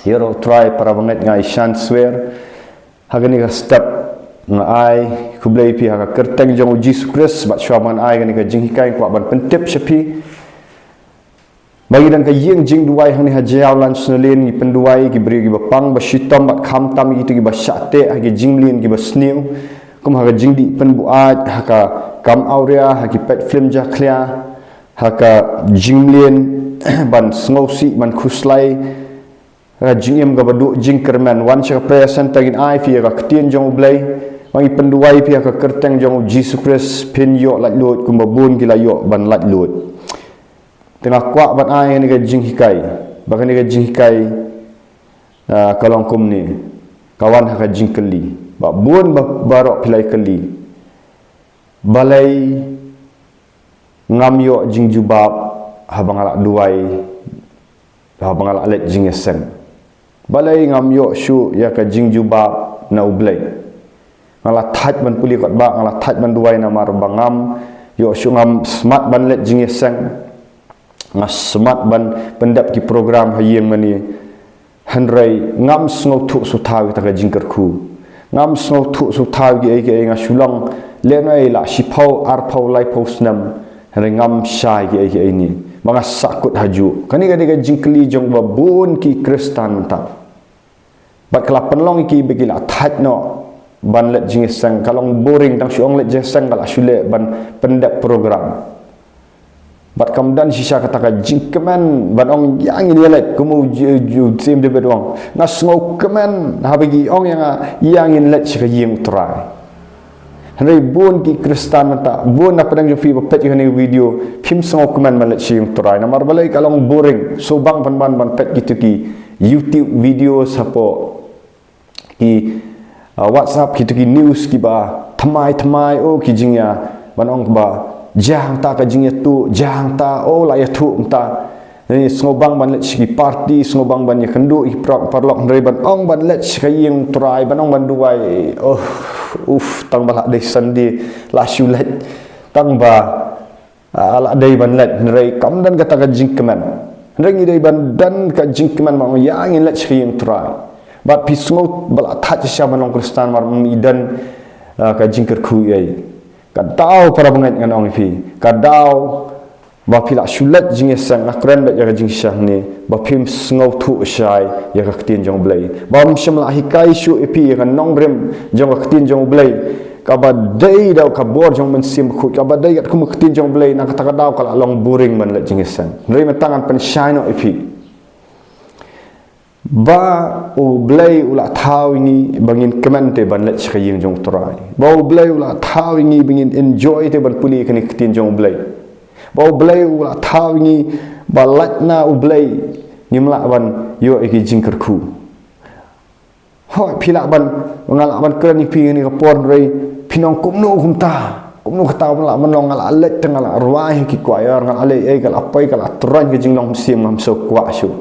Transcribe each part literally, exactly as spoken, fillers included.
Ïaroh Trai para bangeit, nga ïashem swer ha kane ka step, nga ai khublei ïa phi ha ka kyrteng jong u Jisu Khrist. Bad shuwa ban ai kane ka jinghikai, nga kwah ban pyntip sha phi ba ngi don ka ïing jingduwai hangne ha Jaïaw Lansonalane. Ngi pynduwai ïa ki briew kiba pang ba shitom bad khamtam ïa kito kiba shah teh ha ki jingmlien kiba sniew, kum ha ka jingdih pynbuaid, ha ka kam awria, ha ki peit film jakhlia, ha ka jingmlien ban sngewsih, ban khuslai, ha ka jingim kaba duh jingkyrmen. Wan sha ka prayer center, ngin ai ïa phi ïa ka ktien jong u Blei. Ba ngi pynduwai ïa phi ha ka kyrteng jong u Jisu Khrist, phin ïoh laitluid kumba bun ki la ïoh ban laitluid. Te nga kwah ban ai ïa kane ka jinghikai, ba kane ka jinghikai, ah, ka long kumne, ka wan ha ka jingkylli. Ba bun ba, baroh phi la ïakylli, balei ngam ïoh jingjubab haba nga la duwai, haba nga la leit jingïaseng? Balei ngam ïoh shuh ïa ka jingjubab na u Blei? Nga la thait ban pule kot ba, nga la thait ban duwai, namar ba ngam ïoh shuh, ngam smat ban leit jingïaseng. Nga smat ban pyndep ki program ha ïing mane. Hynrei ngam sngewthuh shuh thaw ïa kata ka jingkyrkhu. Ngam sngewthuh shuh thaw ïa kiei kiei, nga shu long lehnohei la shiphew, arphew, laiphew snem, hynrei ngam shai ïa kiei kiei ni. Ba nga sahkut hajuh. Kane ka dei ka jingkylli jong ba bun ki Khristan mynta. Bad ka la pynlong ïa ki ba ki la thait noh ban leit jingïaseng. Ka long boring, tang shu ong leit jingïaseng ka la shu leh ban pyndep program. Bad kam don shisha kata ka jingkmen ban ong ïa ngin ïaleit, kum u J-, J-, Syiem David u ong. Nga sngewkmen haba ki ong ïa nga ïa ngin leit sha ka ïing u Trai. Hynrei bun ki Khristan mynta, bun na pdeng jong phi ba peit ïa kane ka video, phim sngewkmen ban leit sha ïing u Trai. Namar balei? Ka long boring. Sngewbang pynban ban peit kito ki YouTube video shapoh ki, ah, WhatsApp, kito ki news kiba thymmai thymmai, oh, ki jingïa, ban ong ba jia hangta ka jingïathuh, jia hangta, oh, la ïathuh mynta. Ni sngewbang ban leit sha ki party, sngewbang ban ïakynduh ïa ki paralok, paralok, hynrei ban ong ban leit sha ka ïing u Trai, ban ong ban duwai, oh, uf, tang ba la dei Sunday la shu leit, tang ba, ah, la dei ban leit, hynrei kam don kata ka jingkmen. Hynrei ngi dei ban don ka jingkmen ba ong ïa ngin leit sha ka ïing u Trai. Bad phi sngew ba la thait shisha ban long Khristan namar ym don, ah, ka jingkyrkhu ei. Ka daw, para bangeit, ngan ong ïa phi, ka daw ba phi la shu leit jingïaseng, nga kren beit ïa ka jingshisha hangne, ba phim sngewthuh shai ïa ka ktien jong u Blei. Ba ym shym la hikai shuh ïa phi ïa ka nongrim jong ka ktien jong u Blei. Kaba dei da ka bor jong u Mynsiem Bakhuid, kaba dei katkum ka ktien jong u Blei, na kata ka daw ka la long boring ban leit jingïaseng. Hynrei mynta ngan pynshai noh ïa phi ba u Blei u la thaw ïa ngi ba ngin kmen te ban leit sha ka ïing jong u Trai. Ba u Blei u la thaw ïa ngi ba ngin enjoy te ban pule ïa kane ka ktien jong u Blei. Ba u Blei u la thaw ïa ngi ba lait na u Blei ngim lah ban ïoh ïa ki jingkyrkhu. Hooid, phi lah ban, nga lah ban kren ïa phi ha kane ka por, hynrei phin ong kumno kumta, kumno kata, nga lah ban long, nga lah leit te nga lah rwai ha ki choir, nga lah leh ei, ka lah poi, ka lah tyrwa ka jinglong mynsiem, ngam sngewkwah shuh.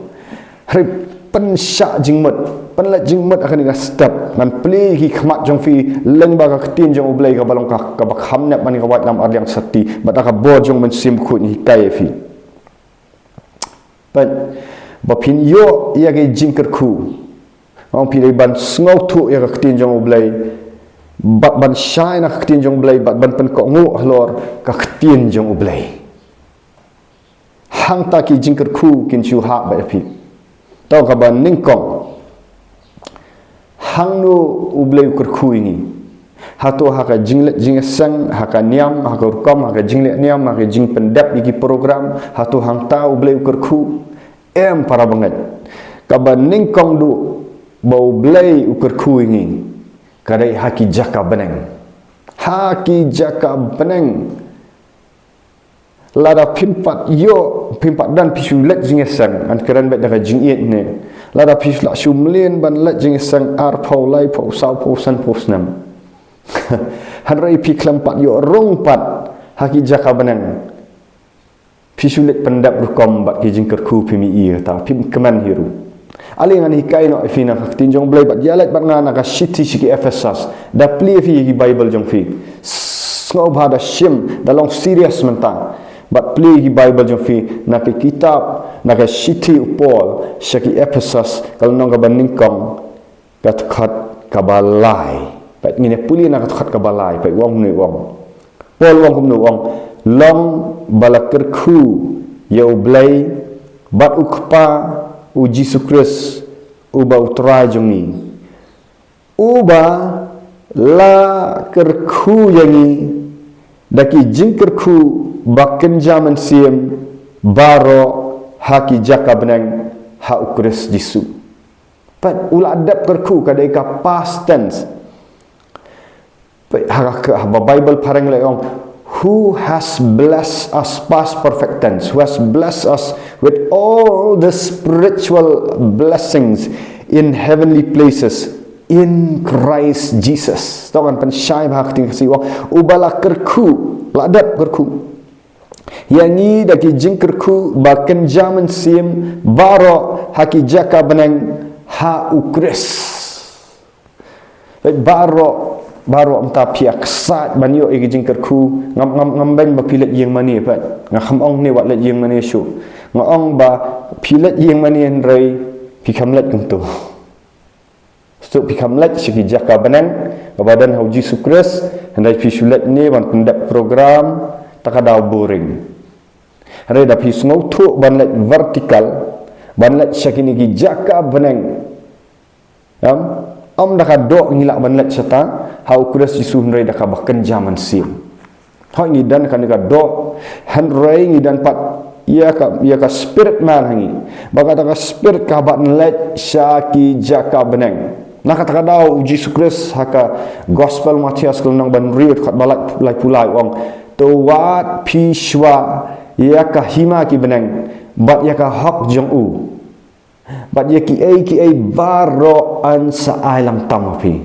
Hynrei pynshah jingmut, pynleit jingmut ha kane ka step, ngan plie ïa ki khmat jong phi lyngba ka ktien jong u Blei kaba long ka, kaba kham nep ban ïa ka waitlam arliang sati, bad da ka bor jong u Mynsiem Bakhuid ngan hikai ïa phi. Peit, ba phin ïoh ïa ka jingkyrkhu, ong phi dei ban sngewthuh ïa ka ktien jong u Blei, bad ban shai na ka ktien jong u Blei, bad ban pynkohnguh halor ka ktien jong u Blei. Hangta ki jingkyrkhu kin shu hap beit ïa phi. To kaba nyngkong, hangno u Blei u kyrkhu ïa ngi? Hato ha ka jingleit jingïaseng, ha ka niam, ha ka rukom, ha ka jingleh niam, ha ka jingpyndep ïa ki program, hato hangta u Blei u kyrkhu? Em, para bangeit. Kaba nyngkong duh ba u Blei u kyrkhu ïa ngi, ka dei ha ki jaka bneng. Ha ki jaka bneng. Lada phim pat ïoh, phim pat don, phi shu leit jingïaseng, ngan kren beit da ka jingïeit ne. Lada phi shu lah shu mlien ban leit jingïaseng arphew, laiphew, sawphew, sanphew snem, hynrei phi khlem pat ïoh rung pat ha ki jaka bneng, phi shu leit pyndep rukom bad ki jingkyrkhu, phim ïohi kata, phim kmen hi ruh. Ale ngan hikai noh ïa phi na ka ktien jong u Blei, bad ïa leit bad nga na ka shithi sha ki Ephesus. Da plie ïa phi ki Bible jong phi. Sngewbha da shim, da long serious mynta. Bad plie ïa ki Bible jong phi na ka kitab Na ka shithi u Paul sha ki Ephesos, ka lynnong kaba nyngkong, ka dkhot kaba lai. Peit, ngin ïa pule na ka dkhot kaba lai, peit u ong kumne, u ong. Paul u ong kumne, u ong. Long ba la kyrkhu ïa U Blei bad U Kpa U Jisu Khrist, uba U Trai jong ngi. Uba la kyrkhu ïa ngi da ki jingkyrkhu ba kynja mynsiem baroh ha ki jaka bneng ha U Khrist Jisu. Peit, u la dep kyrkhu, ka dei ka past tense. Peit, ha ka, ha ba Bible phareng leh ong, "Who has blessed us," past perfect tense, "who has blessed us with all the spiritual blessings in heavenly places in Christ Jesus." To ngan pynshai bha ha ka ktien Khasi, u ong, uba la kyrkhu, la dep kyrkhu ïa ngi da ki jingkyrkhu ba kynja mynsiem baroh ha ki jaka bneng ha U Khrist. Peit, baroh, baroh, mynta phi ïa ksaid ban ïoh ïa ki jingkyrkhu, ngam, ngam, ngam beiñ ba phi leit ïing mane, peit. Nga kham ong ne wat leit ïing mane shuh. Nga ong ba phi leit ïing mane hynrei phi kham leit kumto. Shuh, phi kham leit sha ki jaka bneng kaba don ha U Jisu Khrist, hynrei phi shu leit ne ban pyndep program, ta ka daw boring. Hynrei da phi sngewthuh ban leit vertical, ban leit sha kine ki jaka bneng. Em, em da ka doh ngi lah ban leit shata ha U Khrist Jisu, hynrei da kaba kynja mynsiem. Hooid, ngi don kane ka doh, hynrei ngi don pat ïa ka, ïa ka spirit man ha ngi. Ba kata ka spirit ka ban leit sha ki jaka bneng. Na kata ka daw U Jisu Khrist ha ka Gospel Mathaios ka lynnong ba hynriew, dkhot ba lai, laiphew lai, u ong, "To wad phi shuwa ïa ka hima ki bneng bad ïa ka hok jong u, bad ïa kiei kiei baroh yn sa ai lang tam ha phi."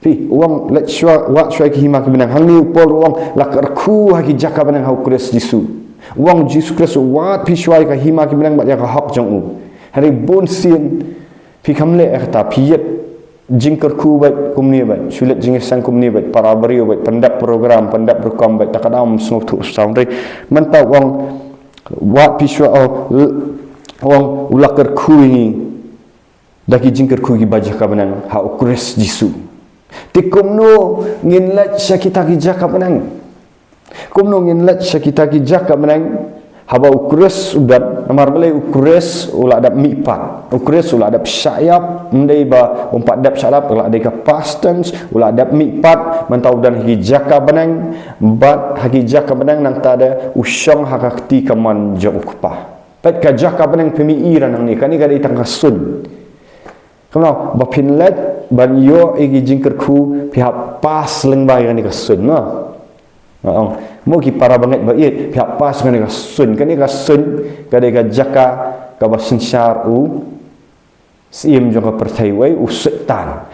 Phi, u ong leit shuwa, wad shuwa ïa ka hima ki bneng. Hangne u Paul u ong la kyrkhu ha ki jaka bneng ha U Khrist Jisu. U ong U Jisu Khrist, "Wad phi shuwa ïa ka hima ki bneng bad ïa ka hok jong u." Hynrei bunsien phi kham leh ïa kata, phi ïit jingkyrkhu beit kumne beit, shu leit jingïaseng kumne beit, para briew beit, pyndep program, pyndep rukom beit, ta ka daw ym sngewthuh saw. Hynrei mynta u ong, wad phi shuwa, oh, l-, u ong u la kyrkhu ïa ngi da ki jingkyrkhu kiba jaka bneng ha U Khrist Jisu. Te kumno ngin leit sha kita ki jaka bneng? Kumno ngin leit sha kita ki jaka bneng haba U Khrist u don? Namar balei? U Khrist u la dep mihpat, U Khrist u la dep shah ïap, ym dei ba um pat dep shah ïap, u la dei ka past tense, u la dep mihpat, mynta u don ha ki jaka bneng, bad ha ki jaka bneng nangta de u shong ha ka kti kamon jong U Kpa. Peit, ka jaka bneng phi mih ïa ka nangne, kane ka dei tang ka suiñ. Kumno ba phin leit ban ïoh ïa ki jingkyrkhu, phi hap pass lyngba ïa kane ka suiñ, mo? Nga ong, mo ki para bangeit ba ïeit, phi hap pass kane ka suiñ, kane ka suiñ ka dei ka jaka kaba synshar u syiem jong ka pyrthei, wei, u Soitan.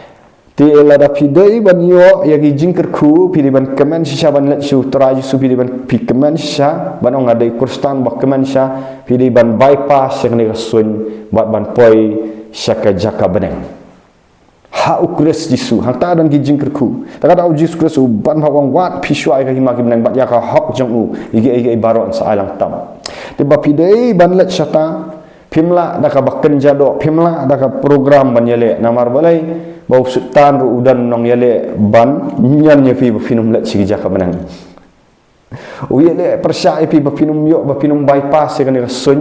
Te lada phi dei ban ïoh ïa ki jingkyrkhu, phi dei ban kmen shisha ban leit sha U Trai Jisu, phi dei ban, phi kmen shisha ban ong nga dei Khristan ba kmen shisha, phi dei ban bypass ïa kane ka suiñ bad ban poi sha ka jaka bneng ha U Khrist Jisu. Hangta don ki jingkyrkhu. Ta ka daw U Jisu Khrist u ban ban ong, wad phi shuwa ïa ka hima ki bneng bad ïa ka hok jong u, ïa kiei kiei baroh yn sa ai lang tam. Te ba phi dei ban leit shata, phim lah da kaba kynja doh, phim lah da ka program ban ïaleh. Namar balei? Ba u Soitan ruh u don nongïaleh ban ñion ïa phi ba phin ym leit sha ki jaka bneng. U ïaleh pyrshah ïa phi ba phin ym ïoh, ba phin ym bypass ïa kane ka suiñ.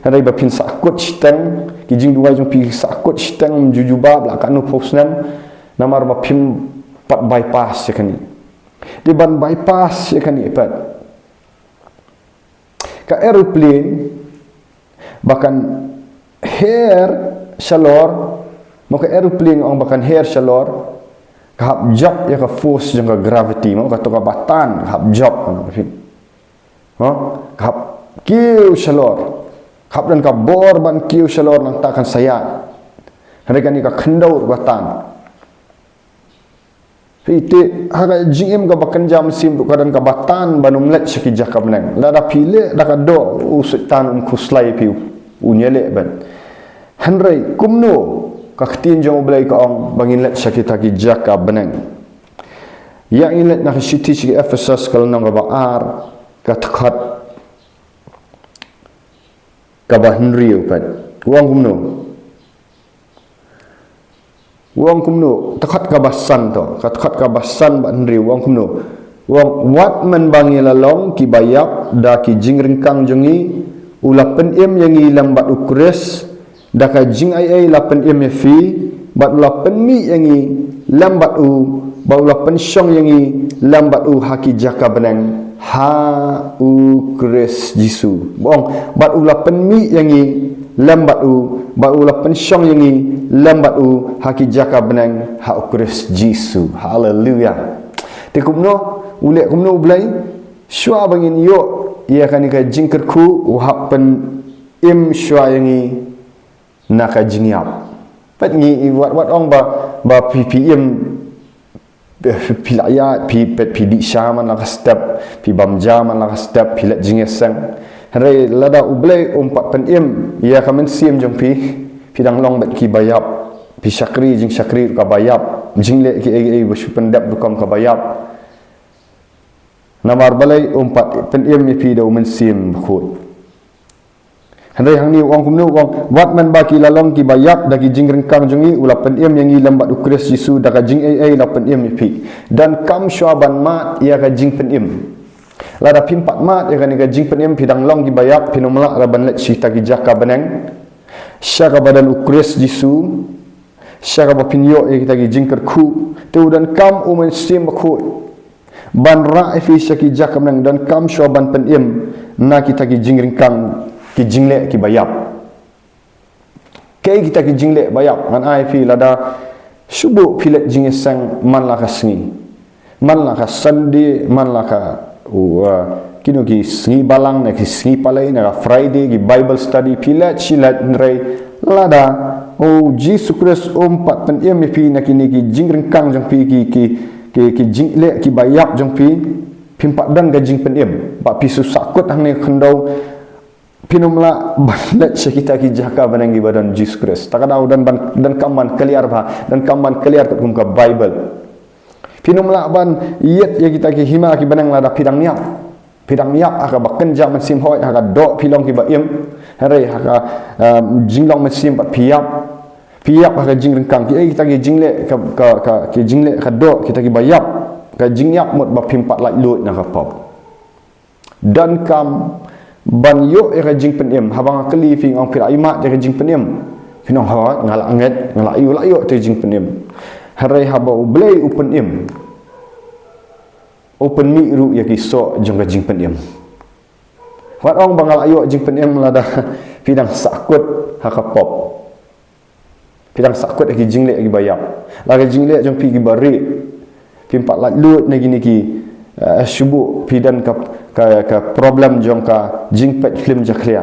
Hynrei ba phin sahkut shiteng, ki jingduwai jong phi sahkut shiteng, ym ju jubab la katno phew snem. Namar ba phim pat bypass ïa kane. Te ban bypass ïa kane pat, ka aeroplane ba kan her shalor, mo, ka aeroplane ong ba kan her shalor, ka hap jop ïa ka force jong ka gravity, mo, kato kaba tan, ka hap jop, mo, ka hap kiew shalor, ka hap don ka bor ban kiew shalor, nangta kan sa ïaid. Hynrei kane ka khyndew ruh ka tan. Phi, te ha ka jingim kaba kynja mynsiem ruh ka don kaba tan ban ym leit sha ki jaka bneng. Lada phi leh da ka doh, u Soitan um khuslai ïa phi, un ïaleh ban. Hynrei kumno ka ktien jong U Blei ka ong ba ngin leit sha kita ki jaka bneng? Ïa ngin leit na ka shithi sha ki Ephesos ka lynnong kaba ar, ka dkhot kaba hynriew pat. U ong kumno? U ong kumno? Dkhot kaba san to. Ka dkhot kaba san bad hynriew u ong kumno? U ong, wat mynba ngi la long kiba ïap da ki jingryngkang jong ngi, u la pynim ïa ngi lem bad U Khrist, da ka jingaiei la pynim ïa phi, bad u la pynmih ïa ngi lem bad u, bad u la pynshong ïa ngi lem bad u ha ki jaka bneng ha U Khrist Jisu. U ong, bad u la pynmih ïa ngi lem bad u, bad u la pynshong ïa ngi lem bad u ha ki jaka bneng ha U Khrist Jisu. Haleluya. Te kumno, u leh kumno U Blei? Shuwa ba ngin ïoh ïa kane ka jingkyrkhu, u hap pynim shuwa ïa ngi na ka jingïap. Pat ngi, wat, wat ong ba, ba phi, phi im, phi la ïaid, phi, pat phi dih sha man la ka step, phi bam ja man la ka step, phi leit jingïaseng. Hynrei lada U Blei um pat pynim ïa ka mynsiem jong phi, phi dang long bad kiba ïap. Phi shakri, jingshakri kaba ïap, jingleh kiei kiei ba shu pyndep rukom kaba ïap. Namar balei? Um pat pynim ïa phi da U Mynsiem Bakhuid. Hynrei hangne u ong kumno? U ong, wat mynba ki la long kiba ïap da ki jingryngkang jong ngi, u la pynim ïa ngi lem bad U Khrist Jisu, da ka jingaiei la pynim ïa phi. Donkam shuwa ban mad ïa ka jingpynim. Lada phim pat mad ïa kane ka jingpynim, phi dang long kiba ïap, phin ym lah ruh ban leit sha kita ki jaka bneng sha kaba don U Khrist Jisu, sha kaba phin ïoh ïa kita ki jingkyrkhu. Te u donkam U Mynsiem Bakhuid ban rah ïa phi sha ki jaka bneng, donkam shuwa ban pynim na kita ki jingryngkang, ki jingleh kiba ïap. Kaei kita ki jingleh ba ïap? Ngan ai phi, lada shu buh phi leit jingïaseng man la ka sngi, man la ka Sunday, man la ka, uh, kino ki sngi balang, na ki sngi palei, na ka Friday, ki Bible study, phi leit shi leit, hynrei lada U Jisu Khrist um pat pynim ïa phi na kine ki jingryngkang jong phi, ki, ki, ki, ki jingleh kiba ïap jong phi, phim pat don ka jingpynim, ba phi shu sahkut hangne khyndew, phin ym lah ban leit sha kita ki jaka bneng kiba don U Jisu Khrist. Ta ka daw don ban, donkam ban clear bha, donkam ban clear katkum ka Bible. Phin ym lah ban ïit ïa kita ki hima ki bneng lada phi dang ïap. Phi dang ïap ha kaba kynja mynsiem hooid, ha ka doh phi long kiba im. Hynrei ha ka, um, jinglong mynsiem pat phi ïap. Phi ïap ha ka jingryngkang, kiei kita ki jingleh ka, ka, ka, ki jingleh ka doh, kita kiba ïap. Ka jingïap mut ba phim pat laitluid na ka pop. Donkam ban ïoh ïa ka jingpynim. Haba nga kylli phi, nga ong, phi la ïoh mad ïa ka jingpynim? Phin ong, hooid, nga la ngeit, nga la ïoh, la ïoh ïa ka jingpynim. Hynrei haba U Blei u pynim, u pynmih ruh ïa ki soh jong ka jingpynim. Wat ong ba nga la ïoh jingpynim lada phi dang sahkut ha ka pop. Phi dang sahkut ha ki jingleh kiba ïap. La ka jingleh jong phi kiba rieh. Phim pat laitluid na kine ki, eh, shu buh phi don ka, ka, ka problem jong ka jingpeit film jakhlia.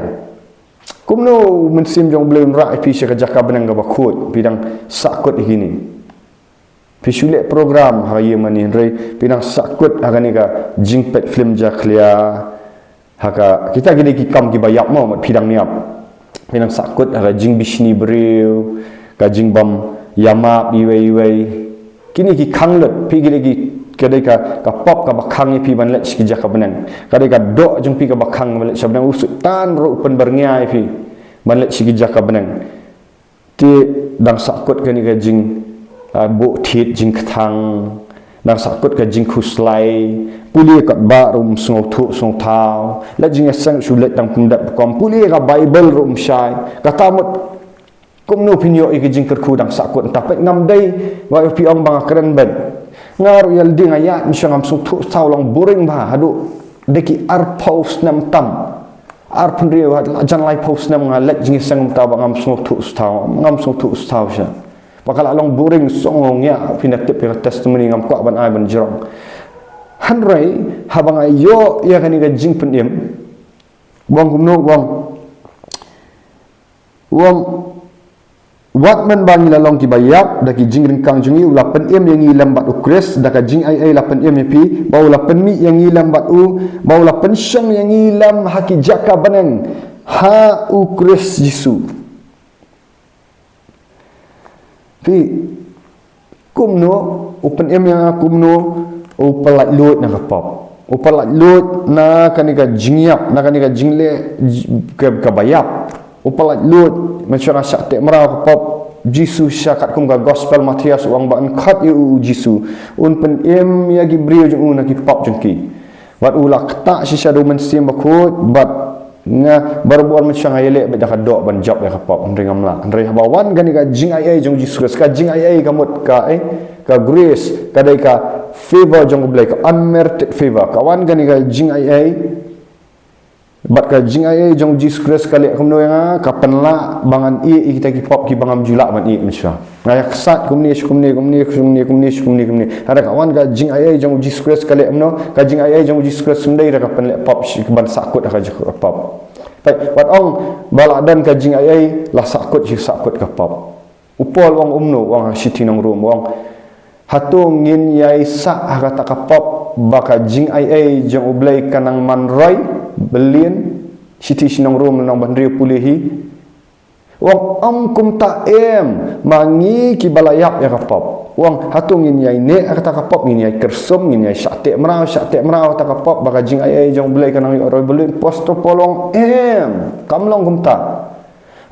Kumno U Mynsiem jong U Blei un rah ïa phi sha ka jaka bneng kaba khuid, phi dang sahkut ha kine? Phi shu leh program ha ka ïing mane, hynrei phi dang sahkut ha kane ka jingpeit film jakhlia. Ha ka, kita ki dei ki kam kiba ïap mo, mut phi dang ïap. Phi dang sahkut ha ka jingbishni briew, ka jingbym ïamap iwei iwei. Kine ki khang lut, phi ki dei ki, ki dei ka, ka pop kaba khang ïa phi ban leit sha ki jaka bneng. Ka dei ka doh jong phi kaba khang ban leit sha bneng, u Soitan ruh u pynbyrngia ïa phi ban leit sha ki jaka bneng. Te dang sahkut kane ka jing, ah, buh thied jingkthang, dang sahkut ka jingkhuslai, pule katba ruh um sngewthuh sngewthaw, leit jingïaseng shu leit dang pyndat pynkom, pule ka Bible ruh um shai, kata mut kumno phin ïoh ïa ka jingkyrkhu? Dang sahkut. Nta peit, ngam dei ba phi ong ba nga kren beit. Nga ruh ïa lade nga ïaid mynshuwa ngam sngewthuh sngewthaw, long boring bha, haduh dei ki arphew snem tam. Arphew hynriew, la jan laiphew snem nga leit jingïaseng mynta ba ngam sngewthuh sngewthaw, ngam sngewthuh sngewthaw sha. Ba ka la long boring, song ong ïa, phin da tip ïa ka testimony, ngam kwah ban ai ban jrong. Hynrei haba nga ïoh ïa kane ka jingpynim, u ong kumno, u ong, u ong, wat mynba ngi la long kiba ïap da ki jingryngkang jong ngi, u la pynim ïa ngi lem bad U Khrist, da ka jingaiei la pynim ïa phi, ba u la pynmih ïa ngi lem bad u, ba u la pynshong ïa ngi lem ha ki jaka bneng ha U Khrist Jisu. Phi, kumno u pynim ïa nga, kumno u pyllait luid na ka pop? U pyllait lut na kane ka jingïap, na kane ka jingleh, ka, kaba ïap. U pyllait lut, mynshuwa nga shah teh mraw ka pop. Jisu shisha katkum ka gospel Mathaios u ong ba yn khot ïa u, u Jisu, un pynim ïa ki briew jong u na ki pop jong ki. Bad u la ktah shisha da u Mynsiem Bakhuid, bad nga barabor mynshuwa nga ïaleh beit da ka doh ban jop ïa ka pop, hynrei ngam lah. Hynrei haba wan kane ka jingaiei jong u Jisu Khrist, ka jingaiei ka mut ka, eh, ka grace, ka dei ka favor jong u Blei, ka unmerited favor. Ka wan kane ka jingaiei, bad ka jingaiei jong u Jisu Khrist ka leh kumno ïa nga, ka pynlah ba ngan ïeh ïa kita ki pop kiba ngam ju lah ban ïeh mynshuwa. Nga ïa ksat kumne, shu kumne, kumne, shu kumne, kumne, shu kumne, kumne. Hynrei ka wan ka jingaiei jong u Jisu Khrist ka leh kumno, ka jingaiei jong u Jisu Khrist ym dei da ka pynleh pop, shu ban sahkut ha ka jingkut pop. Peit, wat ong ba la don ka jingaiei, la sahkut, shu sahkut ka pop. U Paul u ong kumno, u ong ha shithi nong Rom, u ong, hato ngin ïai sah ha kata ka pop ba ka jingaiei jong u Blei ka nang man roi byllian? Shithi sha nong Rom lynnong ba hynriew pule hi. U ong, ym kumta em, ma ngi kiba la ïap ïa ka pop. U ong, hato ngin ïai neh ha kata ka pop, ngin ïai kyrsum, ngin ïai shah teh mraw, shah teh mraw ha kata ka pop ba ka jingaiei jong u Blei ka nang ïoh roi byllian? Apostol Paul u ong, em, kam long kumta.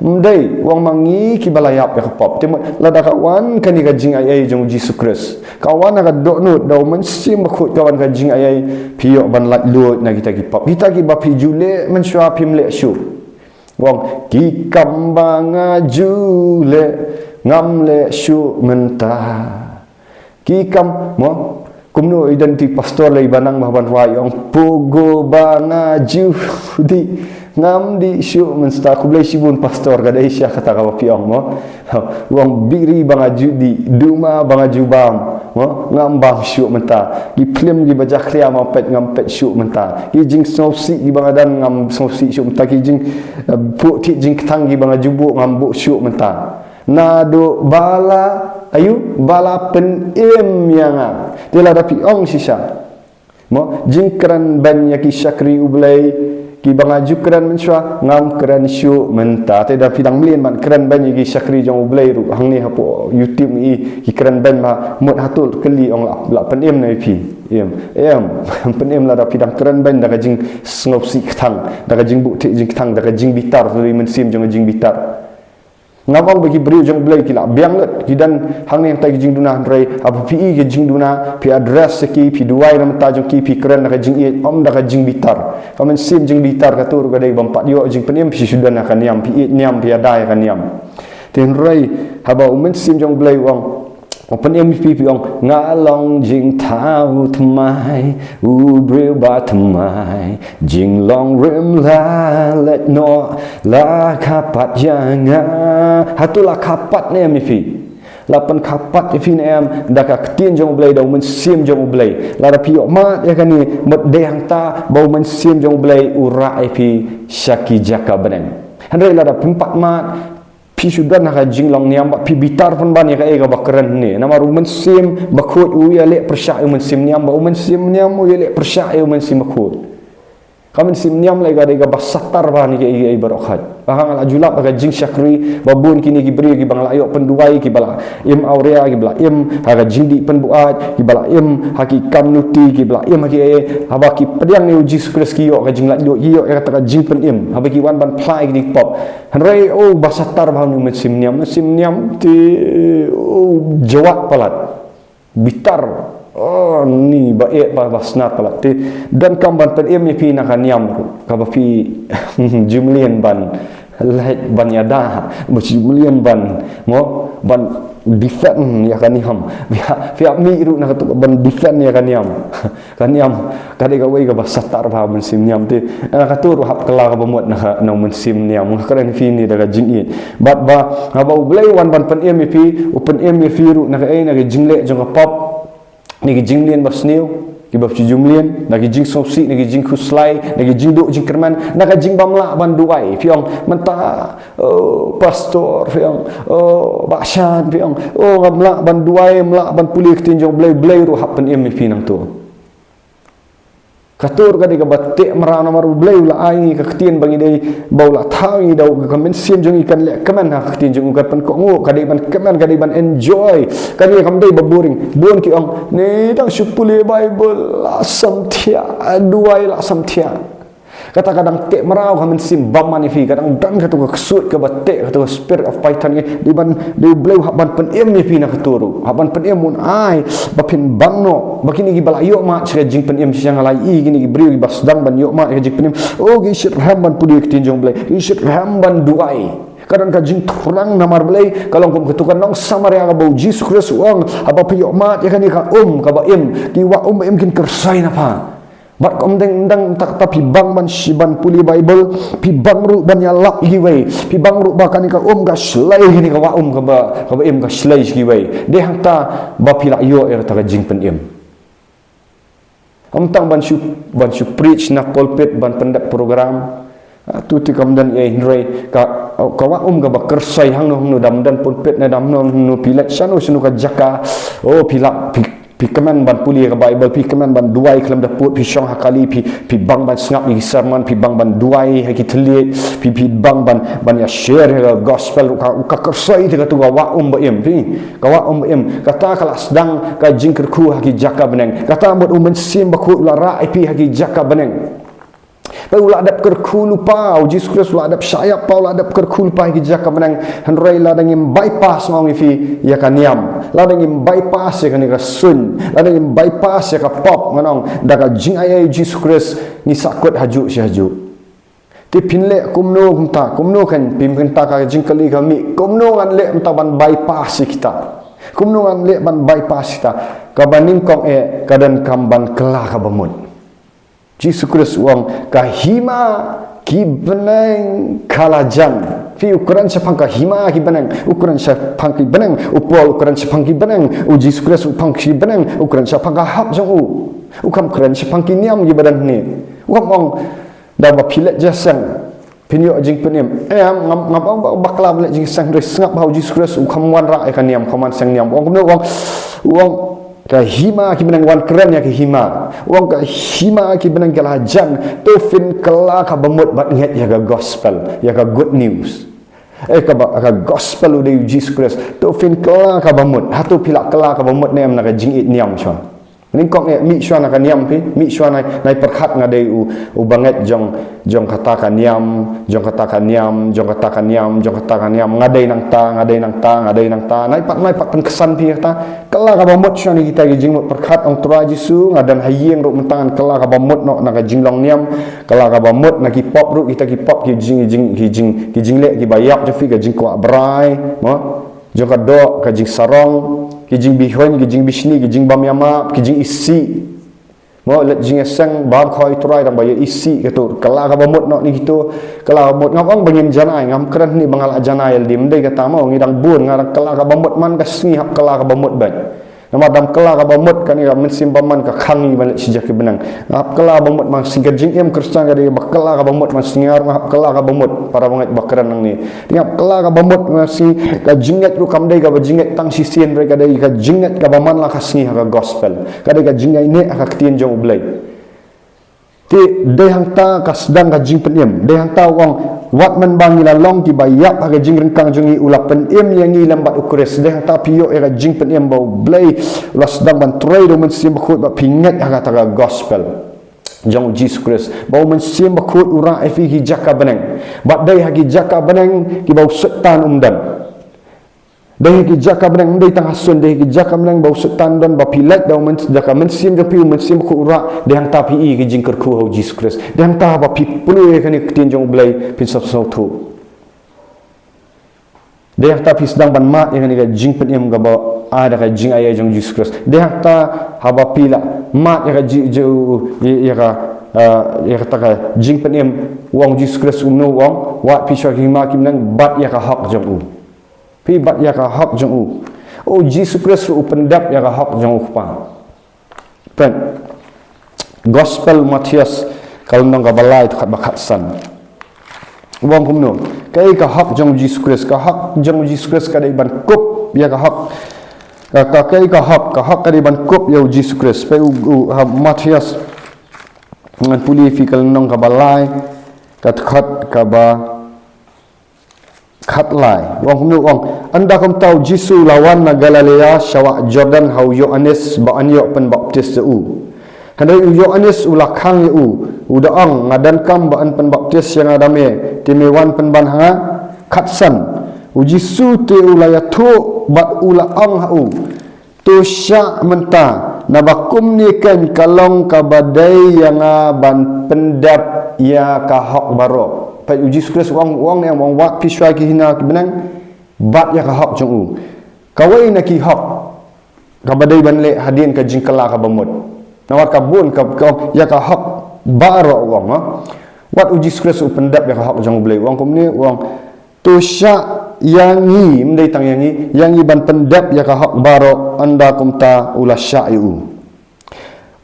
Ym dei, u ong, ma ngi kiba la ïap ïa ka pop. Te mut lada ka wan kane ka jingaiei jong u Jisu Khrist, ka wan ha ka dohnud da u Mynsiem Bakhuid, ka wan ka jingaiei, phi ïoh ban laitluid na kita ki pop, kita kiba phi ju leh mynshuwa phim leh shuh. U ong, ki kam ba nga ju leh, ngam leh shuh mynta. Ki kam, mo, kumno i don i pastor lei ba nang ba ban wai, u ong, pyrgo ba nga ju dih, ngam dih shuh mynta. Khublei shibun pastor, ka dei shisha kata kaba phi ong, mo. U ong, biri ba nga ju dih, duma ba nga ju bam, mo, ngam bam shuh mynta. Ki phlim kiba jakhlia ma peit, ngam peit shuh mynta. Ki jingsngewsih kiba nga don, ngam sngewsih shuh mynta. Ki jing, eh, buh thied jingkthang kiba nga ju buh, ngam buh shuh mynta. Naduh ba la, aïu, ba la pynim ïa nga. Te lada phi ong shisha, mo, jingkren beiñ ïa ki shakri u Blei kiba nga ju kren mynshuwa, ngam kren shuh mynta. Te da phi dang mlien ban kren beiñ ïa ki shakri jong u Blei ruh, hangne hapoh YouTube ngi i ki kren beiñ, ma mut hato kylli, ong, la, la pynim ne ïa phi? Em, em, pynim lada phi dang kren beiñ da ka jingsngewsih kthang, da ka jingbuh thied jingkthang, da ka jingbitar, da ka mynsiem jong ka jingbitar. Ngam ong ba ki briew jong u Blei ki la biang lut, ki don hangne hangtai ki jingduna, hynrei haba phi i ki jingduna, phi address ïa ki, phi duwai na ka bynta jong ki, phi kren da ka jingïeit, ym da ka jingbitar. Ka mynsiem jingbitar kato ruh ka dei bym pat ïoh jingpynim, phi shu don ha ka niam, phi ïeit niam, phi ïada ïa ka niam. Te hynrei haba u Mynsiem jong u Blei u ong, u pynim ïa phi, phi ong, nga long jingthaw thymmai, u briew ba thymmai, jinglong rim la leit noh, la kha pat ïa nga. Hato la kha pat ne em ïa phi? La pynkha pat ïa phi ne em da ka ktien jong u Blei, da u Mynsiem jong u Blei? Lada phi ïoh mad ïa kane, mut dei hangta ba u Mynsiem jong u Blei u rah ïa phi sha ki jaka bneng. Hynrei lada phim pat mad, phi shu don ha ka jinglong niam, ba phi bitar pynban ïa kaei kaba kren hangne. Namar u Mynsiem Bakhuid u ïaleh pyrshah ïa u mynsiem niam, ba u mynsiem niam u ïaleh pyrshah ïa u Mynsiem Bakhuid. Ka mynsiem niam lei ka dei kaba satar bha na kiei kiei baroh khoit. Ba nga la ju lap ha ka jingshakri, ba bun kine ki briew kiba nga la ïoh pynduwai, kiba la im awria, kiba la im ha ka jingdih pynbuaid, kiba la im ha ki kam nuti, kiba la im ha kiei, haba ki pdiang ïa u Jisu Khrist ki ïoh ka jinglaitluid, ki ïoh ïa kata ka jingpynim, haba ki wan ban phla ïa ki pop. Hynrei, oh, ba satar bha une u mynsiem niam, mynsiem niam te, oh, jwat palat. Bitar. Oh, ni ba eh, ba, ba snar palat. Te donkam ban pynim ïa phi na ka niam ruh, kaba phi ju mlien ban leit ban ïada, ba ju mlien ban, mo, ban defend ïa ka niam. Phi hap, phi hap mih ruh na kato ban defend ïa ka niam. Ka niam ka dei kawei kaba satar bha, mynsiem niam te. Na kato ruh hap kylla kaba mut na ka, na u mynsiem niam. Nga kren ïa phi ne da ka jingïeit. Bad ba haba u Blei u wan ban pynim ïa phi, u pynim ïa phi ruh na kaei, na ka jingleh jong ka pop, na ki jingmlien basniew kiba phi ju mlien, na ki jingsngewsih, na ki jingkhuslai, na ki jingduh jingkyrmen, na ka jingbym lah ban duwai. Phi ong mynta, oh, pastor, phi ong, oh, Bah Shan, phi ong, oh, ngam lah ban duwai, ngam lah ban pule ktien jong u Blei. U Blei ruh hap pynim ïa phi nangto. Ka tur ka dei kaba teh mraw namar U Blei u la ai ngi ka ktien ba ngi dei ba u la thaw ngi da u, ka mynsiem jong ngi kan leh kmen ha ka ktien jong u, kan pynkohnguh, ka dei ban kmen, ka dei ban enjoy. Kane kam dei ba boring. Bun ki ong, ne dang shu pule Bible la samthiah, duwai la samthiah. Kata ka dang teh mraw ka mynsiem bymman ïa phi, ka dang don katu ka ksuid kaba teh, katu ka spirit of Python, dei ban, dei U Blei u hap ban pynim ïa phi na katu ruh, hap ban pynim, un ai ba phin bang noh, ba kine kiba la ïoh mad sha ka jingpynim, sha nga la ïohi kine ki briew kiba sdang ban ïoh mad ka jingpynim, oh, ki shitrhem ban pule ka ktien jong U Blei, ki shitrhem ban duwai. Ka don ka jingthrang namar balei, ka long kum katu ka nong Samaria kaba U Jisu Khrist u ong, haba phi ïoh mad ïa kane ka um kaba im, ki wah um ba im kin kyrsoi na pha. Bad ym dei, ym dei tang kata, phi bang ban shi-, ban pule Bible, phi bang ruh ban ïalap ïa kiwei, phi bang ruh ba kane ka um ka shlei, kane ka wah um kaba, kaba im ka shlei sha kiwei. Dei hangta ba phi lah ïoh ïa kata ka jingpynim. Ym tang ban shu, ban shu preach na pulpit, ban pyndep program. Ah, tu te kam don ei, hynrei ka, ka wah um kaba kyrsoi hangno hangno, da ym don pulpit ne da ym don hangno, phi leit shano shano ka jaka. Oh, phi lah, phi, phi kmen ban pule ka Bible, phi kmen ban duwai khlem da pud, phi shong ha kali, phi, phi bang ban sngap ïa ki sermon, phi bang ban duwai ha ki thylliej, phi, phi bang ban, ban ïa share ïa ka gospel ruh, ka, ka kyrsoi te katu ka wah um ba im, phi, ka wah um ba im. Kata ka la sdang ka jingkyrkhu ha ki jaka bneng. Kata mut U Mynsiem Bakhuid u la rah ïa phi ha ki jaka bneng. Peit, u la dep kyrkhu lypa, U Jisu Khrist u la dep shah ïap, u la dep kyrkhu lypa ha ki jaka bneng, hynrei lada ngim bypass, nga ong ïa phi, ïa ka niam. Lada ngim bypass ïa kane ka suiñ, lada ngim bypass ïa ka pop, ngan ong, da ka jingai ei U Jisu Khrist, ngi sahkut hajuh shi hajuh. Te phin leh kumno kumta, kumno kan, phi mynta ka jingkylli ka mih, kumno ngan leh mynta ban bypass ïa kita. Kumno ngan leh ban bypass kita. Kaba nyngkong eh, ka donkam ban kylla kaba mut. Jisu Khrist u ong, ka hima ki bneng ka la jan. Phi, u kren shaphang ka hima ki bneng, u kren shaphang ki bneng, u Paul u kren shaphang ki bneng, U Jisu Khrist u phang ki bneng, u kren shaphang ka hok jong u. U kam kren shaphang ki niam kiba don hangne. U kam ong, da ba phi leit ja seng, phin ïoh jingpynim. Em, ngam, ngam ong ba, bakla ba leit jingseng, hynrei sngap ba U Jisu Khrist u kham wanrah ïa ka niam, kham wan seng niam. U ong kumno, u ong, u ong ka hima ki bneng, wan kren ïa ka hima. U ong ka hima ki bneng ka la jan, to phin kylla kaba mut bad ngeit ïa ka gospel, ïa ka good news. Eh, kaba, ka gospel u dei U Jisu Khrist. To phin kylla kaba mut, hato phi lah kylla kaba mut ne em na ka jingïeit niam shuwa. Nyngkong eh, mih shuwa na ka niam phi, mih shuwa na, na i pyrkhat nga dei u, u bangeit jong, jong kata ka niam, jong kata ka niam, jong kata ka niam, jong kata ka niam, nga dei nangta, nga dei nangta, nga dei nangta, na i pat, na i pat pynksan phi kata, kylla kaba mut shuwa na kita ki jingmut pyrkhat, ong Trai Jisu, nga don ha ïing ruh mynta ngan kylla kaba mut noh na ka jinglong niam, kylla kaba mut na ki pop ruh, kita ki pop ki jing, jing, ki jing, ki jingleh kiba ïap jong phi, ka jingkwah brai, mo? Jong ka doh, ka jingsarong, ki jingbishni, ki jingbishni, ki jingbym ïamap, ki jingisih. Mo, leit jingïaseng, bam khoi Trai, tang ba ïa isih, kito, kylla kaba mut noh na kito, kylla kaba mut, ngam ong ba ngin janai, ngam kren hangne ba nga lah janai ïalade, ym dei kata mo, ngi dang bun, nga dang kylla kaba mut man ka sngi, hap kylla kaba mut beit. Namar da ym kylla kaba mut, kane ka mynsiem bymman ka khang ngi ban leit sha jaka bneng. Nga hap kylla kaba mut man ka sngi, ka jingim Khristan ka dei ba kylla kaba mut man ka sngi, nga ruh nga hap kylla kaba mut, para bangeit ba kren nangne. Te nga hap kylla kaba mut man ka sngi, ka jingngeit ruh kam dei kaba jingngeit tang shisien, hynrei ka dei ka jingngeit kaba man la ka sngi ha ka gospel. Ka dei ka jingngeit ne ha ka ktien jong U Blei. Te dei hangta ka sdang ka jingpynim, dei hangta u ong, wat mynba ngi la long kiba ïap ha ka jingryngkang jong ngi, u la pynim ïa ngi lem bad U Khrist, dei hangta phi ïoh ïa ka jingpynim ba U Blei u la sdang ban trei da U Mynsiem Bakhuid ba phi ngeit ha kata ka gospel jong U Jisu Khrist, ba U Mynsiem Bakhuid u rah ïa phi ki jaka bneng, bad dei ha ki jaka bneng kiba u Soitan um don. Dei ha ki jaka bneng, ym dei tang ha suiñ, dei ha ki jaka bneng ba u Soitan don, ba phi leit da u myn-, da ka mynsiem jong phi, U Mynsiem Bakhuid u rah, dei hangta phi ïohi ka jingkyrkhu ha U Jisu Khrist. Dei hangta ba phi pule ïa kane ka ktien jong U Blei, phin sngewthuh. Dei hangta phi sdang ban mad ïa kane ka jingpynim kaba ai da ka jingai ei jong U Jisu Khrist. Dei hangta haba phi la mad ïa ka ji-, ji-, ïa ka, ah, ïa kata ka jingpynim, u ong U Jisu Khrist kumno, u ong, wat phi shuwa ki hima ki bneng bad ïa ka hok jong u. Phi bad ïa ka hok jong u. U Jisu Khrist u pyndep ïa ka hok jong u Kpa. Peit. Gospel Mathaios ka lynnong kaba lai, dkhot ba khatsan. U ong kumno? Kaei ka hok jong U Jisu Khrist? Ka hok jong U Jisu Khrist ka dei ban kup ïa ka hok. Ka, ka, kaei ka hok? Ka hok ka dei ban kup ïa U Jisu Khrist. Peit u, u, ha, Mathaios Ngan pule ïa phi ka lynnong kaba lai, ka dkhot kaba khatlai. U ong kumne, u ong: Ynda kumta u Jisu u la wan na Galilea sha wah Jordan ha u Ïoannis ba yn ïoh pynbaptis ïa u. Hynrei u Ïoannis u la khang ïa u, u da ong: Nga donkam ba yn pynbaptis ïa nga da me, te me wan pynban ha nga? Khatsan. U Jisu te u la ïathuh bad u la ong ha u: To shah mynta, naba kumne keiñ ka long kaba dei ïa nga ban pyndep ïa ka hok baroh. Peit, u Jisu Khrist u ong, u ong ne em, u ong: Wad phi shuwa ïa ki hima ki bneng bad ïa ka hok jong u. Kawei na ki hok kaba dei ban leh hadien ka jingkylla kaba mut. Namar ka bun ka, ka ïa ka hok baroh u ong, ha. Wat u Jisu Khrist u pyndep ïa ka hok jong U Blei, u ong kumne, u ong: To shah ïa ngi, ym dei tang ïa ngi, ïa ngi ban pyndep ïa ka hok baroh. Ynda kumta u la shah ïa u.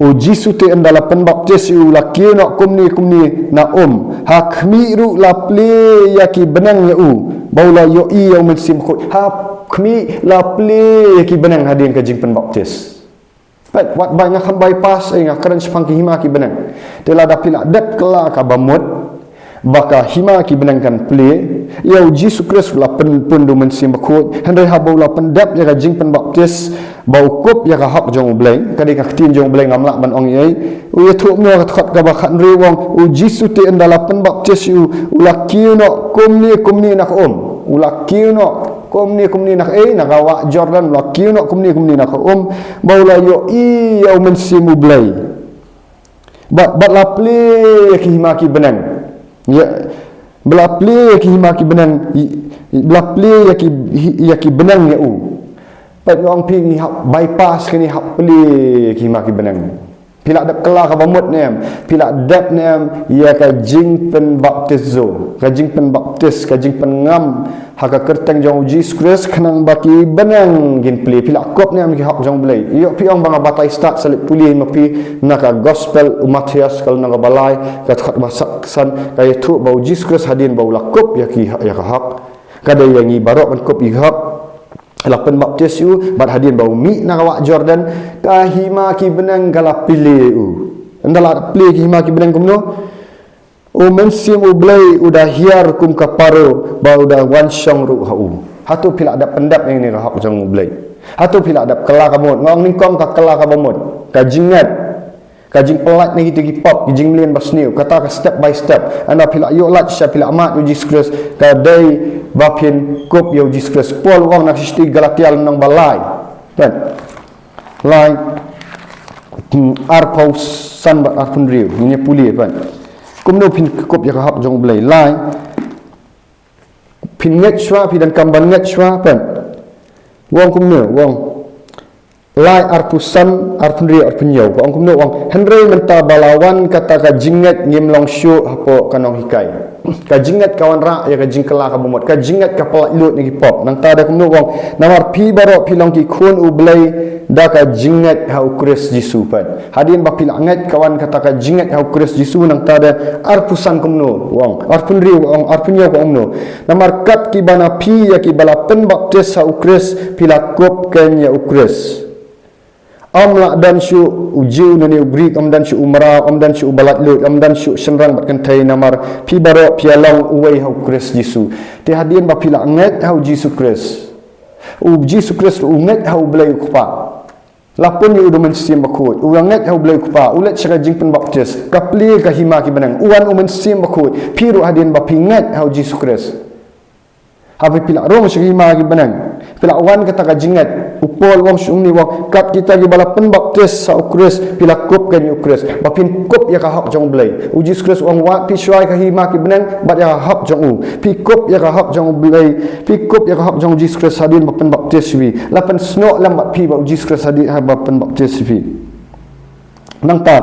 U Jisu te ynda la pynbaptis ïa u la kiew noh kumne kumne na um. Ha khmih ruh la plie ïa ki bneng ïa u, ba u la ïohi ïa u Mynsiem Bakhuid. Ha khmih la plie ïa ki bneng hadien ka jingpynbaptis. Peit, wat ba nga kham bypass, eh, nga kren shaphang ki hima ki bneng. Te lada phi la dep kylla kaba mut ba ka hima ki bneng kan plie, ïa u Jisu Khrist u la pynpun da u Mynsiem Bakhuid, hynrei haba u la pyndep ïa ka jingpynbaptis, ba u kup ïa ka hok jong U Blei, ka dei ka ktien jong U Blei, ngam lah ban ong ei ei. U ïathuh kumno ha ka dkhot kaba khathynriew, u ong: U Jisu te ynda la pynbaptis ïa u, u la kiew noh kumne kumne na ka um. U la kiew noh kumne kumne na ka, eh, na ka wah Jordan, u la kiew noh kumne kumne na ka um, ba u la ïohi ïa u Mynsiem U Blei. Bad, bad la plie ïa ki hima ki bneng. Ïa, ba la plie ïa ki hima ki bneng, i, i, ba la plie ïa ki, hi, ïa ki bneng ïa u. Peit, nga ong phi, ngi hap bypass, ngi hap plie ïa ki hima ki bneng. Phi la dep kylla kaba mut ne em, phi la dep ne em ïa ka jingpynbaptizo, ka jingpynbaptis, ka jingpynngam ha ka kyrteng jong u Jisu Khrist khnang ba ki bneng kin plie? Phi la kup ne em ki hok jong U Blei? Ïoh phi ong ba nga batai stad, sa leit pule ma phi na ka Gospel u Mathaios, ka lynnong kaba lai, ka dkhot ba khatsan, ka ïathuh ba u Jisu Khrist hadien ba u la kup ïa ki, ïa ka hok, ka dei ïa ngi baroh ban kup ïa ka hok. La pynbaptis ïa u, bad hadien ba u mih na ka wah Jordan, ka hima ki bneng ka la plie ïa u. Ynda la plie ki hima ki bneng kumno? U Mynsiem U Blei u da hiar kum ka paro, ba u da wan shong ruh ha u. Hato phi la dep pyndep ïa kane ka hok jong U Blei? Hato phi la dep kylla kaba mut? Nga ong nyngkong, ka kylla kaba mut, ka jingngeit, ka jingpyllait na kita ki pop, ki jingmlien basniew, kata ka step by step. Ynda phi la ïoh lait shisha, phi la mad ïa u Jisu Khrist, ka dei ba phin kup ïa u Jisu Khrist. Paul u ong na ka shithi Galatia lynnong ba lai, kan? Lai, hmm, arphew san bad arphew hynriew, ngin ïa pule, kan? Kumno phin kup ïa ka hok jong U Blei? Lai, phin ngeit shuwa, phi donkam ban ngeit shuwa, peit. U ong kumno, u ong. Lai arphew san, arphew hynriew, arphew hynñiew, ka ong kumno, u ong: Hynrei mynta ba la wan kata ka jingngeit, ngim long shuh hapoh ka nonghikai. Ka jingngeit ka wanrah ïa ka jingkylla kaba mut, ka jingngeit ka pyllait luid na ki pop. Nangta da kumno, u ong: Namar phi baroh phi long ki khun U Blei da ka jingngeit ha u Khrist Jisu, peit. Hadien ba phi la ngeit, ka wan kata ka jingngeit ha u Khrist Jisu. Nangta da arphew san kumno, u ong, arphew hynriew, u ong, arphew hynñiew ka ong kumno: Namar kat kiba na phi ïa kiba la pynbaptis ha u Khrist, phi la kup keiñ ïa u Khrist. Ym lah don shuh u Jiw ne u Grik, ym don shuh u mraw, ym don shuh u ba laitluid, ym don shuh shynrang bad kynthei, namar phi baroh phi ïa long uwei ha u Khrist Jisu. Te hadien ba phi la ngeit ha u Jisu Khrist, u Jisu Khrist u ngeit ha U Blei u Kpa. La pun ïa u da u Mynsiem Bakhuid, u ngeit ha U Blei u Kpa, u leit sha ka jingpynbaptis, ka plie ka hima ki bneng, u wan u Mynsiem Bakhuid. Phi ruh hadien ba phi ngeit ha u Jisu Khrist, haba phi la rung sha ka hima ki bneng, phi la wan kata ka jingngeit, u Paul u ong shuh ïa ngi, u ong: Kat kita kiba la pynbaptis ha u Khrist, phi la kup keiñ ïa u Khrist. Ba phin kup ïa ka hok jong U Blei. U Jisu Khrist u ong: Wad phi shuwa ïa ka hima ki bneng bad ïa ka hok jong u. Phi kup ïa ka hok jong U Blei, phi kup ïa ka hok jong u Jisu Khrist hadien ba pynbaptis ïa phi. La pynsnoh lem bad phi bad u Jisu Khrist hadien ba pynbaptis ïa phi. Nangta,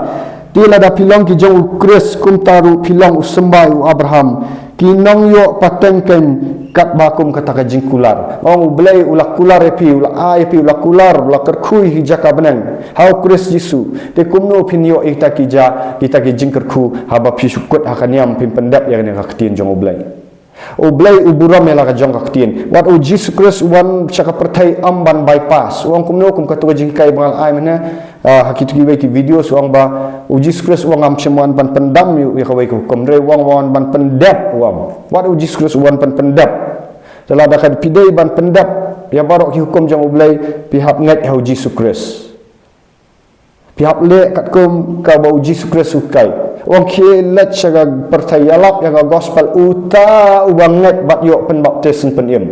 te lada phi long ki jong u Khrist, kumta ruh phi long u symbai u Abraham, ki nongïoh pateng keiñ, katba kum kata ka jingkular. Ong U Blei u la kular ïa phi, u la ai ïa phi, u la kular, u la kyrkhu ïa ki jaka bneng ha u Khrist Jisu. Te kumno phin ïoh ïa kita ki ja, kita ki jingkyrkhu, haba phi shu kut ha ka niam, phim pyndep ïa kane ka ktien jong U Blei? U Blei u burom ïa la ka jong ka ktien. Wat u Jisu Khrist u wan sha ka pyrthei ym ban bypass. U ong kumno, kum katu ka jinghikai ba nga la ai mynne, ah, ha kitu kiwei ki video, u ong ba u Jisu Khrist u ong ngam shym wan ban pyndam ïa kawei ka hukum, hynrei u ong wan ban pyndep, u ong. Wat u Jisu Khrist u wan ban pyndep. Te lada ka phi dei ban pyndep ïa baroh ki hukum jong u Blei, phi hap ngeit ha u Jisu Khrist. Phi hap leh katkum kaba u Jisu Khrist u hikai. U ong khie leit sha ka pyrthei, ïalap ïa ka gospel, uta uba ngeit bad ïoh pynbaptis un pynim.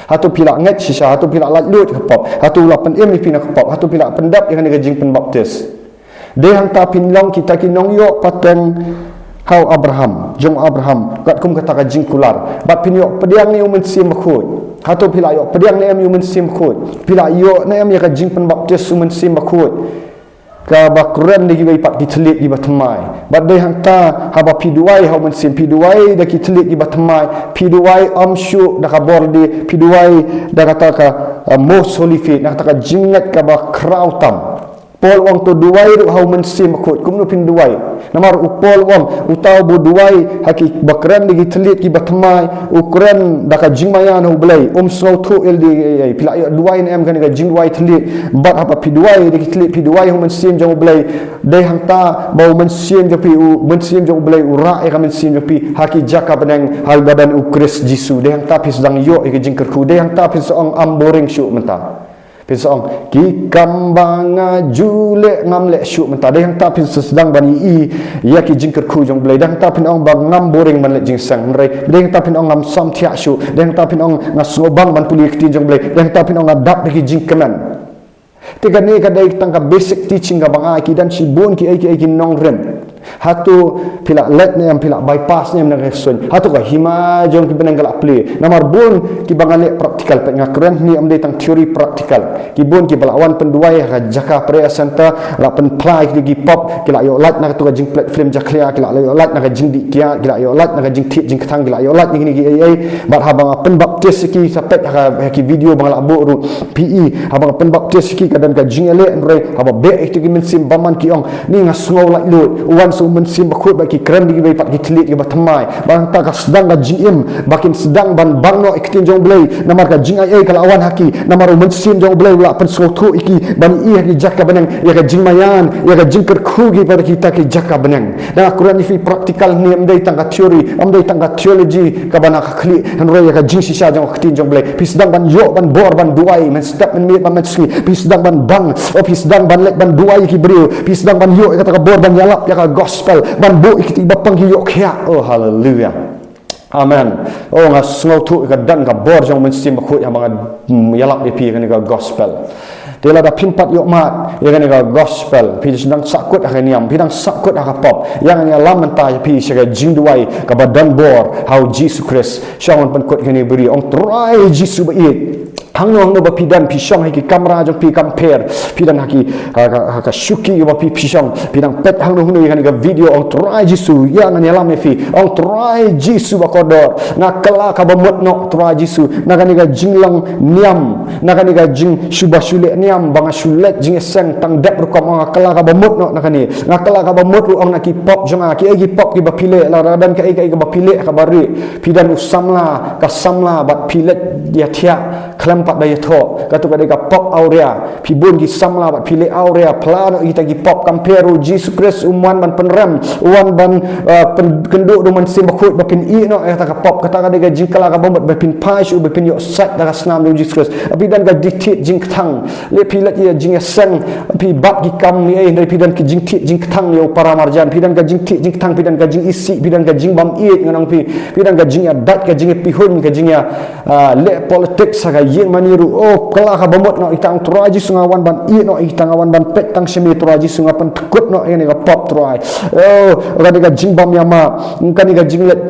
Hato phi la ngeit shisha, hato phi la laitluid ha ka pop, hato u la pynim ïa phi na ka pop, hato phi la pyndep ïa kane ka jingpynbaptis. Dei hangta phin long kita ki nongïoh pateng ha u Abraham, jong u Abraham, katkum kata ka jingkular. Bad phin ïoh pdiang ne em ïa u Mynsiem Bakhuid. Hato phi la ïoh pdiang ne em ïa u Mynsiem Bakhuid? Phi la ïoh ne em ïa ka jingpynbaptis u Mynsiem Bakhuid, kaba kren da kiwei pat ki thylliej kiba thymmai? Bad dei hangta haba phi duwai ha u Mynsiem, phi duwai da ki thylliej kiba thymmai, phi duwai ym shuh da ka bor lade, phi duwai da kata ka, uh, most holy faith, da kata ka jingngeit kaba khraw tam. Paul u ong to duwai ruh ha u Mynsiem Bakhuid. Kumno phin duwai? Namar u Paul u ong, uta uba duwai ha ki, ba kren da ki thylliej kiba thymmai, u kren da ka jingmaïan ha u Blei, um sngewthuh ïa lade. Phi la ïoh duwai ne em kane ka jingduwai thylliej? Bad haba phi duwai da ki thylliej, phi duwai ha u Mynsiem jong u Blei, dei hangta ba u Mynsiem jong phi, u Mynsiem jong u Blei u rah ïa ka mynsiem jong phi ha ki jaka bneng, ha ba don u Khrist Jisu. Dei hangta phi sdang ïoh ïa ka jingkyrkhu, dei hangta phi sa ong ym boring shuh mynta. Phin sa ong, ki kam ba nga ju leh ngam leh shuh mynta. Dei hangta phin sa sdang ban ïohi ïa ki jingkyrkhu jong u Blei. Dei hangta phin ong ba ngam boring ban leit jingïaseng, hynrei dei hangta phin ong ngam samthiah shuh. Dei hangta phin ong nga sngewbang ban pule ïa ka ktien jong u Blei. Dei hangta phin ong nga dap da ki jingkmen. Te kane ka dei tang ka basic teaching kaba nga ai, ki don shibun kiei kiei ki nongrim. Hato phi la leit ne em, phi la bypass ne em na ka suiñ? Hato ka hima jong ki bneng ka la plie? Namar bun kiba nga leh practical, peit nga kren hangne ym dei tang theory, practical. Ki bun kiba la wan pynduwai ha ka jaka prayer center, la pynphla ïa ki pop, ki la ïoh lait na katu ka jingplet film jakhlia, ki la ïoh lait na ka jingdih kiad, ki la ïoh lait na ka jingthied jingkthang, ki la ïoh lait na kine kiei kiei. Bad haba nga pynbaptis ïa ki, sa peit ha ka, ha ki video ba nga la buh ruh, phi i, haba nga pynbaptis ïa ki ka don ka jingïaleh, hynrei haba beh ïa kito ki mynsiem bymman ki ong, ni nga sngew laitluid. U wan sa u Mynsiem Bakhuid bad ki kren da kiwei pat ki thylliej kiba thymmai. Bad hangta ka sdang ka jingim ba kin sdang ban bang noh ïa ka ktien jong u Blei, namar ka jingai ei ka la wan ha ki, namar u Mynsiem jong u Blei u la pynsngewthuh ïa ki ban ïohi ha ki jaka bneng ïa ka jingmaïan, ïa ka jingkyrkhu ki pat ha kita ki jaka bneng. Dang nga kren ïa phi practical hangne, ym dei tang ka theory, ym dei tang ka theology kaba na ka khlieh, hynrei ïa ka jingshisha jong ka ktien jong u Blei. Phi sdang ban ïoh ban bor ban duwai mynstep mynmiet bad mynsngi. Phi sdang ban bang, oh, phi sdang ban leit ban duwai ïa ki briew. Phi sdang ban ïoh ïa kata ka bor ban ïalap ïa ka gospel, ban buh ïa kito kiba pang ki ïoh khiah. Oh, haleluya. Amen. Oh, nga sngewthuh ka don ka bor jong u Mynsiem Bakhuid haba nga, mm, ïalap ïa phi ïa kane ka gospel. Te lada phim pat ïoh mad ïa kane ka gospel, phi dang sahkut ha ka niam, phi dang sahkut ha ka pop, ïa nga ïalam mynta ïa phi sha ka jingduwai kaba don bor ha u Jisu Khrist. Shong ban pynkut kane ka video, ong Trai Jisu ba ïeit. Hangno hangno ba phi don, phi shong ha ki kamra jong phi kam pher, phi don ha ki, ha ka, ha ka shuki ba phi, phi shong, phi dang peit hangno hangno ïa kane ka video, ong Trai Jisu, ïa ngan ïalam ïa phi, ong Trai Jisu ba kordor, nga kylla kaba mut noh Trai Jisu na kane ka jinglong niam, na kane ka jingshu ba shu leh niam ba nga shu leit jingïaseng tang dep rukom, ong nga kylla kaba mut noh na kane, nga kylla kaba mut ruh ong na ki pop jong nga, kiei ki pop kiba phi leh, lada don kaei kaei kaba phi leh kaba rieh, phi don u samla, ka samla bad phi leit ïathiah khlem pat da ïathoh, katu ka dei ka pop awria. Phi bun ki samla bad phi leh awria, phla noh ïa kita ki pop, kam pher. U Jisu Khrist um wan ban pynrem, u wan ban, uh, pyn-, kynduh da u Mynsiem Bakhuid ba phin ïeh noh ïa kata ka pop. Kata ka dei ka jingkylla kaba mut ba phin phai shuh, ba phin ïoh sait da ka snam jong u Jisu Khrist. Phi don ka jingthied jingkthang, leh phi leit ïa jingïaseng, phi bat ki kam ne ei, hynrei phi don ka jingthied jingkthang ïa u para marjan, phi don ka jingthied jingkthang, phi don ka jingisih, phi don ka jingbym ïeit, ngan ong phi, phi don ka jingïadait, ka jingïapihun, ka jingïa, ah, leh politics ha ka ïing mane ruh. Oh, kylla kaba mut noh ïa kita, ong Trai Jisu nga wan ban ïeh noh ïa kita, nga wan ban peit tang sha me Trai Jisu, nga pyndkut noh ïa kane ka pop Trai. Oh, kane ka jingbym ïamap, kane ka jingleit,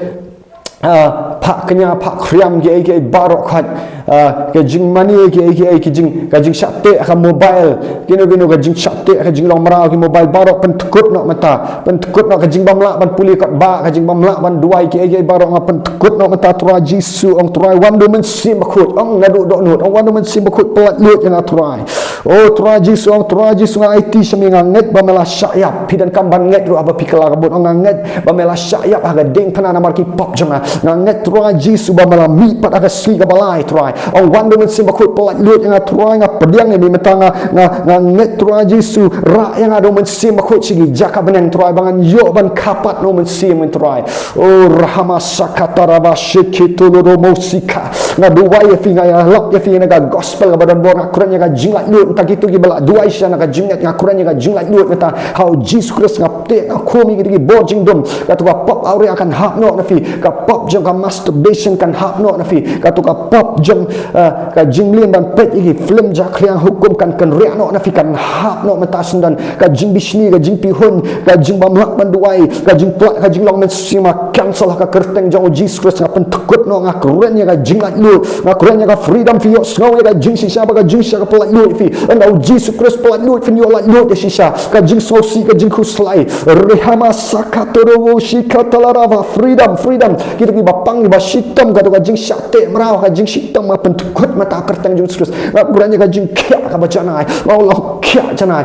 ah, phah kñia phah kriam kiei kiei baroh khoit, ah, ka jingmane kiei kiei, ka jing, ka jingshah teh ka mobile, kino kino ka jingshah teh, ka jinglong mraw ki mobile baroh pyndkut noh mynta. Pyndkut noh ka jingbym lah ban pule kot ba, ka jingbym lah ban duwai kiei kiei baroh nga pyndkut noh mynta Trai Jisu, ong Trai wan da u Mynsiem Bakhuid, ong naduh dohnud, ong wan da u Mynsiem Bakhuid pyllait lut ïa nga Trai. Oh Trai Jisu, ong Trai Jisu nga aiti sha me, nga ngeit ba me la shah ïap. Phi donkam ban ngeit ruh haba phi kylla ka bor, ong nga ngeit ba me la shah ïap ha ka diengphna namar ki pop jong nga. Nga ngeit Trai Jisu ba me la mih pat ha ka sngi kaba lai Trai. Ong wan da u Mynsiem Bakhuid pyllait luid ïa nga Trai, nga pdiang ïa me mynta nga, nga, nga ngeit Trai Jisu, rah ïa nga da u Mynsiem Bakhuid sha ki jaka bneng Trai, ba ngan ïoh ban kha pat na u Mynsiem Bakhuid Trai. O Rahama Sakataraba Shekitolodo Mosika. Nga duwai ïa phi, nga ïalap ïa phi na ka gospel kaba don bor, nga kren ïa ka jinglaitluid mynta, kito kiba la duwai shisha na ka jingngeit, nga kren ïa ka jinglaitluid mynta ha u Jisu Khrist, nga teh nga khum ïa kito ki bor jingdum. Kato ka pop awria kan hap noh na phi, ka pop jong ka masturbation kan hap noh na phi, kato ka pop jong, eh, ka jingmlien ban peit ïa ki film jakhlia hukum kan kynriah noh na phi, kan hap noh mynta syndon. Ka jingbishni, ka jingpyrshah, ka jingbymlak ban duwai, ka jingpyllait, ka jinglong mynsiem, nga cancel ha ka kyrteng jong u Jisu Khrist, nga pynthikna noh, nga kren ïa ka jinglaitluid, nga kren ïa ka freedom, phi ïohsngew ïa ka jingshisha ba ka jingshisha ka pyllait luid ïa phi. Ynda u Jisu Khrist pyllait luid, phin ïoh laitluid ïa shisha. Ka jingsngewsih, ka jingkhuslai. Rehama Sakatorowo Shikatalarava, freedom, freedom. Kito kiba pang, kiba shitom, kato ka jingshah teh mraw, ka jingshitom, nga pynthikna mynta ha ka kyrteng jong u Jisu Khrist. Nga kren ïa ka jingkhiah kaba janai, nga long khiah janai.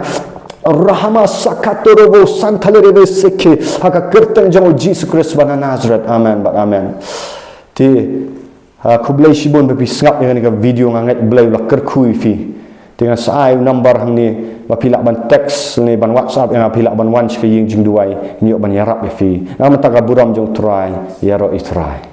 Rahama Sakatorowo Santalerebe Seke, ha ka kyrteng jong u Jisu Khrist ba na Nazareth. Amen bad amen. Te, ha, khublei shibun ba phi sngap ïa kane ka video, nga ngeit Blei u la kyrkhu ïa phi. Te ngan sa ai u number hangne ba phi lah ban text ne ban WhatsApp ïa nga, phi lah ban wan sha ka ïing jingduwai, ngin ïoh ban ïarap ïa phi. Namar kata ka burom jong u Trai, ïaroh ïa u Trai.